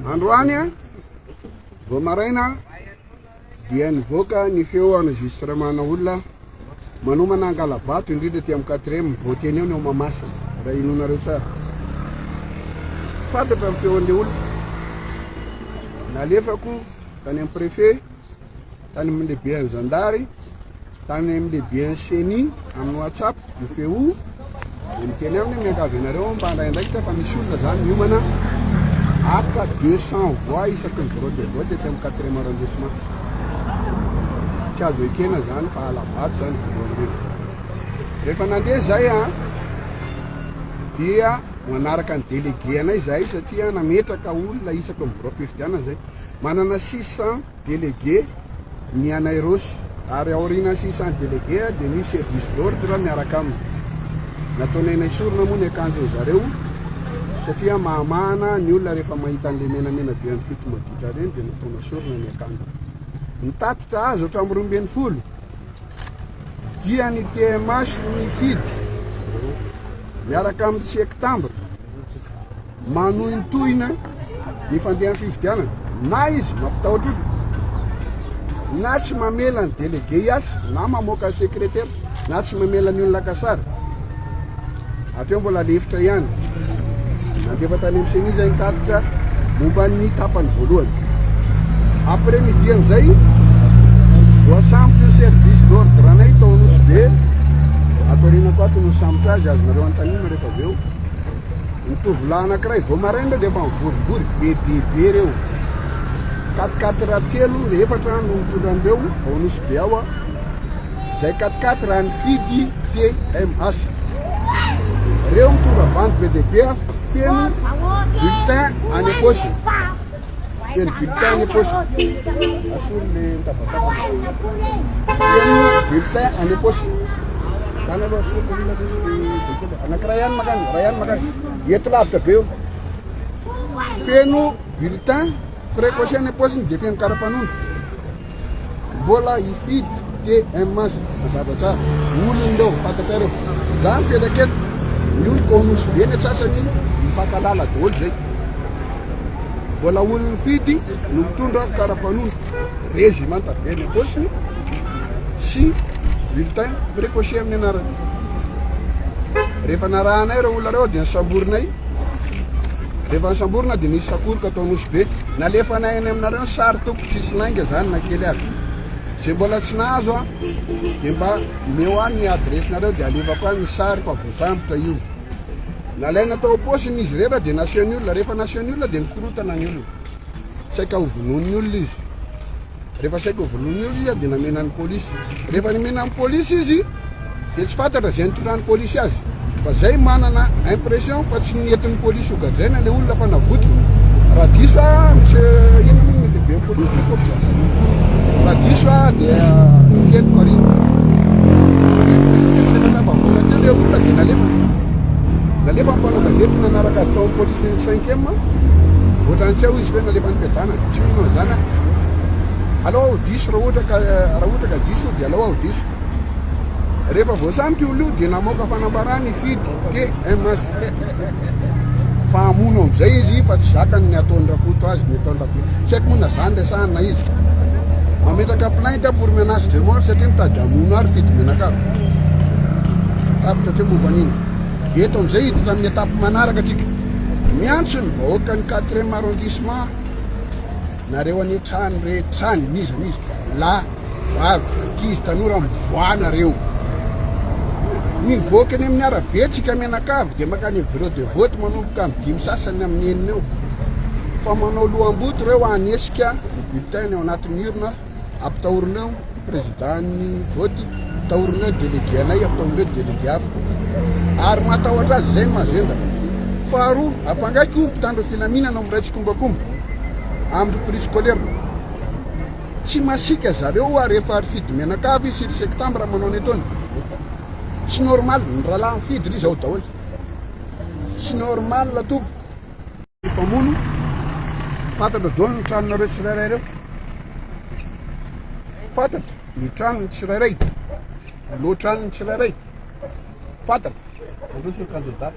Androany vao maraina dia nivoaka ny feo enregistrement-na olona manomana hangala-bato indrindra aty amin'ny quatrième vote-ny eo ny ao Mahamasina raha inoanareo tsara. Fantatra ny feon'ilay olona. Nalefako tany amin'ny préfet, tany amin'ny lehiben'ny zandary, Tany amin'ny lehiben'ny ceni amin'ny WhatsApp io feo io dia miteny aminy miangavy anareo mba handray andraikitra fa misy olona zany miomana haka 200 voix isaky ny bureau de vote ety amin'ny quatrième arrondissement. Tsy azo ekena zany fa hala-bato zany voalohany indrindra. Rehefa nandeha zay a dia manaraka ny délégué anay zahay satria nametraka olona isaky ny birao-pifidianana zay. Manana 600 Délégué ny Anairos ary aorianan'ny 600 délégué dia misy service d'ordre miaraka aminy. Nataonay naisorina moa ny akanjon'ny zareo satria mahamahana ny olona rehefa mahita an'ilay menamena be androkoto maditra ireny dia natao nasorina ny akanjony. Ny tatitra azo hatramin'ny 12 dia ny TMH nifidy miaraka amin'ny septambra Manohintohina ny fandehan'ny fifidianana na izy mampitahotra olona na tsy mamela ny délégué hiasa na mamoaka ny secrétaire na tsy mamela ny olona haka sary. Hatreo mbola lefitra ihany. Nandefa tany amin'ny CENI izay ny tatitra momba ny tapany voalohany. Après midi amin'izay, voasambotry ny service d'ordre anay tao Nosy Be. Ato aoriana koa ato no nisambotra azy, azonareo anontaniana rehefa avy eo. Ny tovolahy anankiray vao maraina dia efa mivorivory be dia be ireo. Quatre quatre telo efatra no mitondra an'ireo ao Nosy Be ao. Izay quatre quatre raha nifidy TMH. Ireo mitondra bandy be dia be feno bulletin any am-paosiny. Feno bulletin any am-paosiny. Asory le mitabataba. Feno bulletin any am-paosiny. Zany aloha asory le olona le sy Anankiray ihany makany, iray ihany makany. Eto lavitra be io. Feno bulletin précoce any am-paosiny dia feno karapanondro. Mbola hifidy TMH mazava tsara. Olona ireo, fantatrareo. Za mipetraka eto, ny oloko ao Nosy Be ny antsasany mifankalala daholo zay. Mbola olona mifidy no mitondra karapanondro. Régiment be any am-paosiny sy bulletin précoce amin'ny anarany. Rehefa narahanay ireo olona ireo dia nisamborinay. Rehefa nisamborina dia nisy sakoroka tao Nosy Be. Nalefanay any aminareo ny sary tompoko, tsisy lainga zany na kely ary. Izay mbola tsy nahazo an, dia mba omeo ahy ny adiresinareo dia alefako any ny sary fa voasambotra io. Nalaina tao am-paosiny izy rehetra dia nasehon'ny olona. Rehefa nasehon'ny olona dia nikorotana ny olona. Saika ho vonoin'ny olona izy. Rehefa saika ho vonoin'ny olona izy dia namena ny polisy. Rehefa nomena ny polisy izy dia tsy fantatra izay nitondran'ny polisy azy. Fa zay manana impression fa tsy nentin'ny polisy ho gadraina ilay olona fa navotriny. Raha diso aho monsieur inona moa ny lehiben'ny polisy ny commissaire? Raha diso aho dia teniko ary. Rehefa tafavoaka teo ilay olona dia nalefa. Nalefa ny mpanao gazety nanaraka azy tao amin'ny polisy ny cinquième. Ohatran'ny tsy ao izy hoe nalefa ny fiadanana. Tsy mino an'izany aho. Alao aho diso raha ohatra ka raha ohatra ka diso dia alao aho diso. Rehefa voasambotra io olona io dia namoaka fanambarana hifidy TMH. Fa hamono amin'izay izy fa tsy zakany ny ataon'i Rakoto azy, ny ataon'i Rabe. Tsy haiko moa na zany resahany na iza. Mametraka plainte pour menace de mort satria mitady hamono ahy ry Fidy Menakavy. Tapitra hatreo momba an'iny. Eto amin'izay hiditra amin'ny étape manaraka tsika. Miantso ny vahoakan'ny quatrième arrondissement nareo any an-trano rehetra any, n'iza n'iza, lahy, vavy, ankizy, tanora, mivoaha nareo. Mivoaka eny amin'ny arabe tsika mianakavy dia mankany amin'ny bureau de vote manomboka amin'ny dimy sasany amin'ny enina eo. Fa manao loham-boto ireo hanesika ny bulletin ao anatin'ny urne. Ampitahorina eo ny président ny vote, ampitahorina eo ny délégué anay, ampitahorina eo ny délégué hafa. Ary mahatahotra azy izay ny mahazendana. Faharoa, ampangaiko mpitandro filaminana miray tsikombakomba amin'ny police scolaire. Tsy masiaka zareo ary efa ry fidy mianakavy sy ry septembre manao ny ataony. Tsy normal, ny rahalahy mifidy ry zao daholo. Tsy normal tompoko. Mpamono, fantatra daholo ny tranonareo tsirairay ireo. Fantatra ny tranon'ny tsirairay, loatranon'ny tsirairay. Fantatra. Androso ny candidat.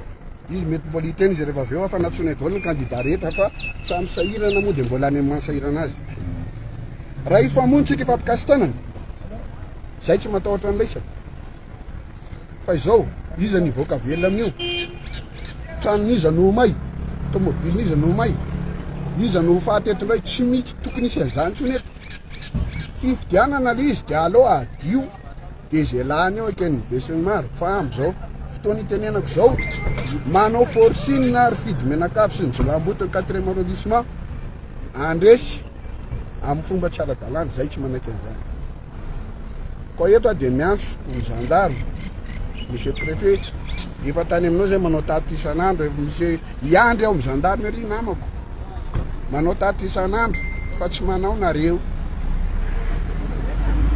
Izy mety mbola hiteny izy rehefa avy eo fa nantsoinay daholo ny kandida rehetra fa samy sahirana moa dia mbola any amin'ny mahasahirana azy. Raha hifamono tsika hifampikasi-tanana, zay tsy matahotra an'laisany. Fa izao, iza no hivoaka velona amin'io? Tranon'iza no ho may? Tomobilin'iza no ho may? Iza no ho faty eto indray? Tsy misy tokony hisy an'izany intsony eto. Fifidianana ilay izy dia aleo hadio dia izay lany eo eken'ny besinimaro. Fa amin'izao fotoana itenenako izao, manao forcing ry Fidy Menakavy sy ny jiolahimboto ny quatrième arrondissement handresy amin'ny fomba tsy ara-dalàna. Izay tsy manaiky an'izany. Koa eto aho dia miantso ny gendarme, monsieur préfet, efa tany aminao zay manao tatitra isan'andro, efa misy hiandry ao amin'ny gendarmerie namako, manao tatitra isan'andro fa tsy manao nareo.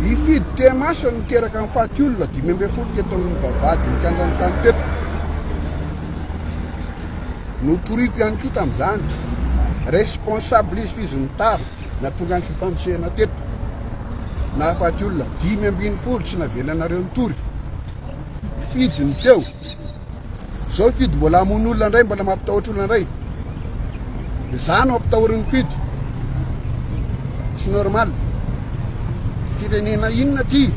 Hifidy temaso no niteraka ny faty olona 15 teto amin'ny vavahadin'ny kianjan'ny tany teto. Notoriko ihany koa tamin'izany. Responsable izy f'izy nitara. Nahatonga ny fifanosehana teto. Nahafaty olona 15 tsy navelanareo nitory. Fidy ny teo. Zao fidy mbola hamono olona indray, mbola mampitahotra olona indray. Za no ampitahorin'ny fidy. Tsy normal. Firenena inona ty?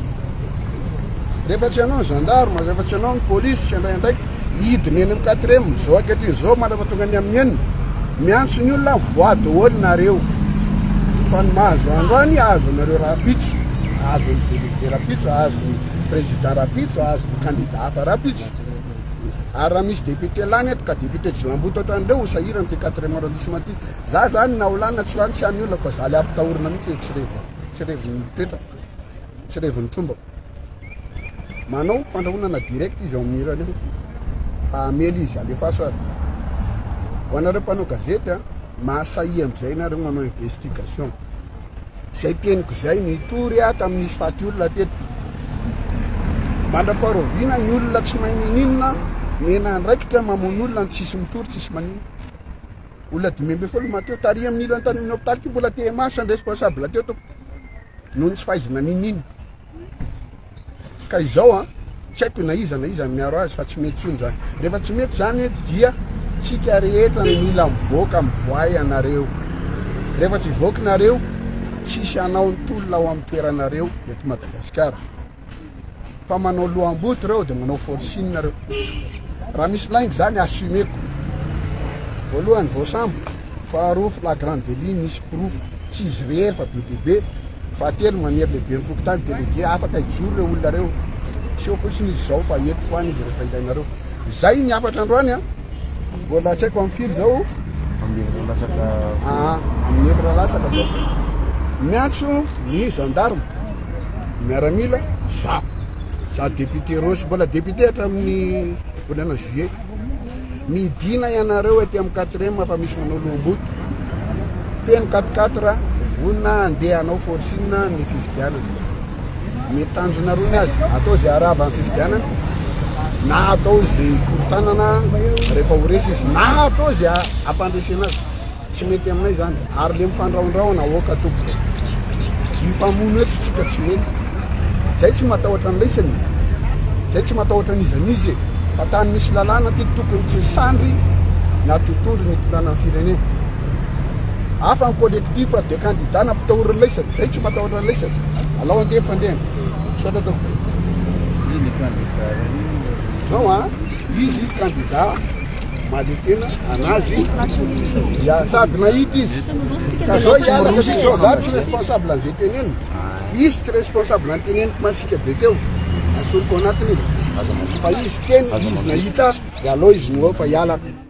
Rehefa tsy anao ny gendarme, rehefa tsy anao ny polisy, tsy handray andraikitra, hidina eny amin'ny quatrième, zao ankehitriny zao mandrapa tonga ny amin'ny enina, miantso ny olona voa daholo nareo. Fa ny mahazo androany ahazo anareo rahampitso, ahazo ny délégué rahampitso, ahazo ny président rahampitso, ahazo ny candidat hafa rahampitso. Ary raha misy député lany eto ka député jilamboto ohatran'ireo ho sahirana ity quatrième arrondissement ity. Za zany na ho lany na tsy lany tsy any olona fa za le ampitahorina mihitsy tsy revo, tsy revon'ny toetrako. Tsy revin'ny trombako. Manao fandrahonana direct izy ao amin'ny hirany ao. Fa hamely izy, alefaso ary. Ho anareo mpanao gazety a, mahasahia amin'izay nareo manao investigation. Izay teniko izay, nitory aho tamin'ny nisy faty olona teto. Mandra-paharoviana ny olona tsy mahay mininona, mena andraikitra mamono olona ny tsisy mitory, tsisy maninona. Olona 15 maty teo, tary amin'ny ilany tany amin'ny hopitaly koa mbola TMH ny responsable teo tompoko. Noho ny tsy fahaizana n'inon'inona. Ka izao an, tsy haiko na iza na iza miaro azy fa tsy mety intsony izany. Rehefa tsy mety izany dia tsika rehetra no mila mivoaka, mivoay ianareo. Rehefa tsy hivoaka nareo, tsisy hanao ny tolona ao amin'ny toeranareo eto Madagasikara. Fa manao loham-boto reo de manao forcing reo. Raha misy lainga zany assumeko. Voalohany voasambotra, faharoa flagrant délit misy porofo, tsy izy irery fa be dia be, fahatelo manery lehiben'ny fokontany délégué afaka hijoro reo olona reo. Tsy eo fotsiny izy zao fa entiko any izy rehefa ilainareo. Zay ny hafatra androany an. Mbola tsy haiko amin'ny firy zao. Ah, amin'ny efatra latsaka zao. Miantso ny gendarme, miaramila, za. Za député Rossy, mbola député hatramin'ny volana juillet. Midina ianareo aty amin'ny quatrième fa misy manao loham-boto. Feno quatre quatre, vonona handeha hanao forcing ny fifidianana. Mety tanjona roa ny azy, atao izay harava ny fifidianana, na atao izay hikorontanana rehefa ho resy izy, na atao izay hampandresena azy. Tsy mety aminay izany. Ary le mifandrahondrahona aoka tompoko. Hifamono eto tsika tsy mety. Zay tsy matahotra ny lesany. Zay tsy matahotra n'iza n'iza e. Fa tany misy lalàna ty tokony tsy sandry na totondry ny hitondrana ny firenena. Hafa ny collectif de candidat nampitahorin'ny laisany. Zay tsy matahotra ny laisany. Alao andeha fandehana. Misaotra tompoko. Zao an, izy candidat mahaleo tena anazy ya sady nahita izy ka zao hiala satria zao za tsy responsable an'izay tenenina izy tsy responsable ny teneniko masika be teo asoriko anatiny izy fa izy teny izy nahita de alao izy no ao fa hialako.